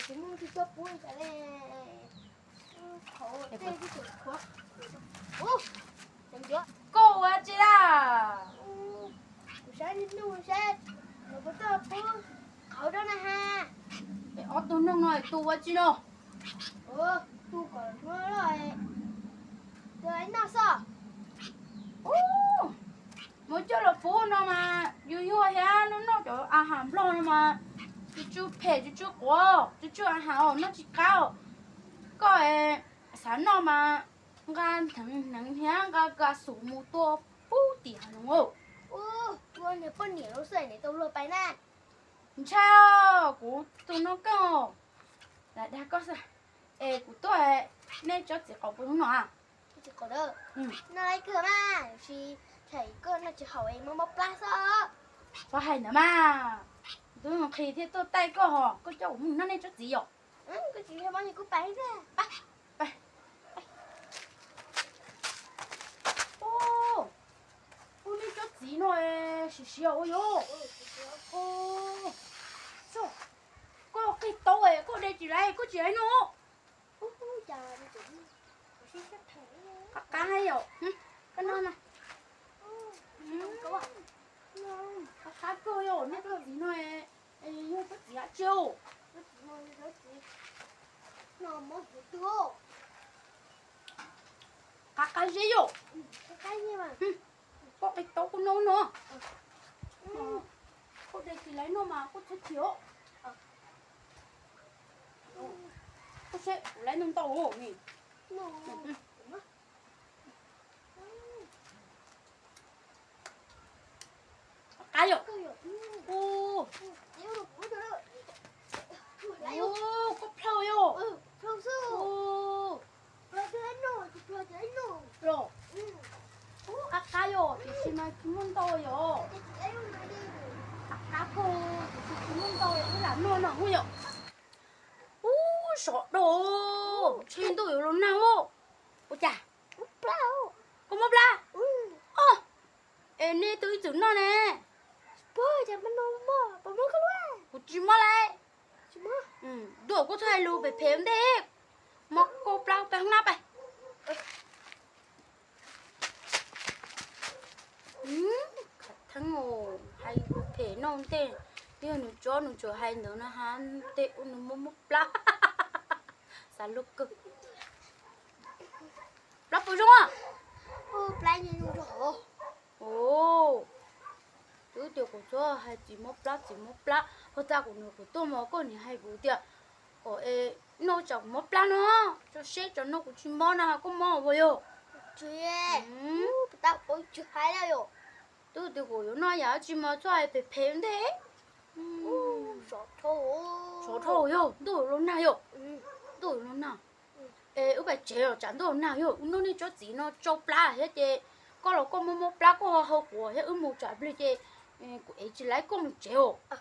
Kuv muaj tsis tau pub li cas li. Qhov tej twb tseem qhuav. Ub, tseem yuav. Koj ua tsi laj? Kuv saib niaj hnub saib los puas tau pub qhauv rau na has. Es ob tug noog no tus ua tsi no? Tus kom hnub loj, tus noj xwb. Ub, muab coj los pub no mas yus yuag thiab, noj noj cov a has nplog no mas tsw tsw phem, tsw tsw quav, tsw tsw a has os, noj tsis qab os. Koj xav noj mas nqa hneev hneev thiab nqa ka xum mus tua pub tim hav zoov. Ub, tua niag poj niam lub xwb es nws tau luag pais na. Ntshai, kuv tus no keej os. Lam dag koj xwb. Es kuv tuaj, nej tsob txiv qaub puas zoo noj? Txiv qaub, noj laiv kawg mas, tiam sis thaum koj noj tsis haum es mob mob plab xwb. Txhob hais ntawd mas, tus nqhis thiaj tuaj taij koj hos, koj coj kuv mus noj nej tsob txiv yom. Koj tsis mob kuv pais. Ub, nej tsob txiv no siav siav ua yog. Koj qig tau, koj de tsis laiv, koj tsis laiv noj. Qab qab yom. Koj noj no. Qab qab kawg yom, nej tsob txiv no yog tsob txiv dab tsi? Qab qab zeb yom. Koj qig tau koj noj no. Koj de tsis laiv noj mas koj txhob chim os. Koj saib kuv laiv ntau ntau ni. Qab yom. Koj plhaub yom. Los, ub, qab qab yom, tiam sis mas tsis muaj ntau yom. Qab qab kawg, tiam sis tsis muaj ntau yom, wb lam noj no yom. Ub, sov dog, ntshe ntuj yuav los nag os. Ua cas? Koj mob plab? Es nej twb ib txwm noj ne. Kuv tsis mob laiv. Ntuj, koj txhob hais lus phem phem ua ntej. Mob koj plab peb hnab pais. Khav theeb os, hais lus phem no ua ntej. Yog nws tsob nws tsuas hais ntawd no has, tej ua nws mob mob plab. Xav luag kawg. Plab puas zoo? Os, twb tias kuv txhob hais txiv mob plab, txiv mob plab. Hos tas kuv nws kuv tuaj mog, koj niam hais kuv tias, kom es noj tsam kuv mob plab no, tso seb tsam no kuv tsis mob na, koj mob puas yog? Tsis, puas tas kuv tsis hais lawm yom. Twb tias kuv yuav noj yam dab tsi mas txhob hais phem phem ua ntej. Sov dhau yog ntuj los nag yog, ntuj los nag. Es wb pais tsev los tsam ntuj los nag yog, wb noj nej tsob txiv no tsau plab thiab ces koj los koj mob mob plab koj ho hau quav thiab wb mus tsam plig ces kuv ev tsis laiv koj mus tsev os.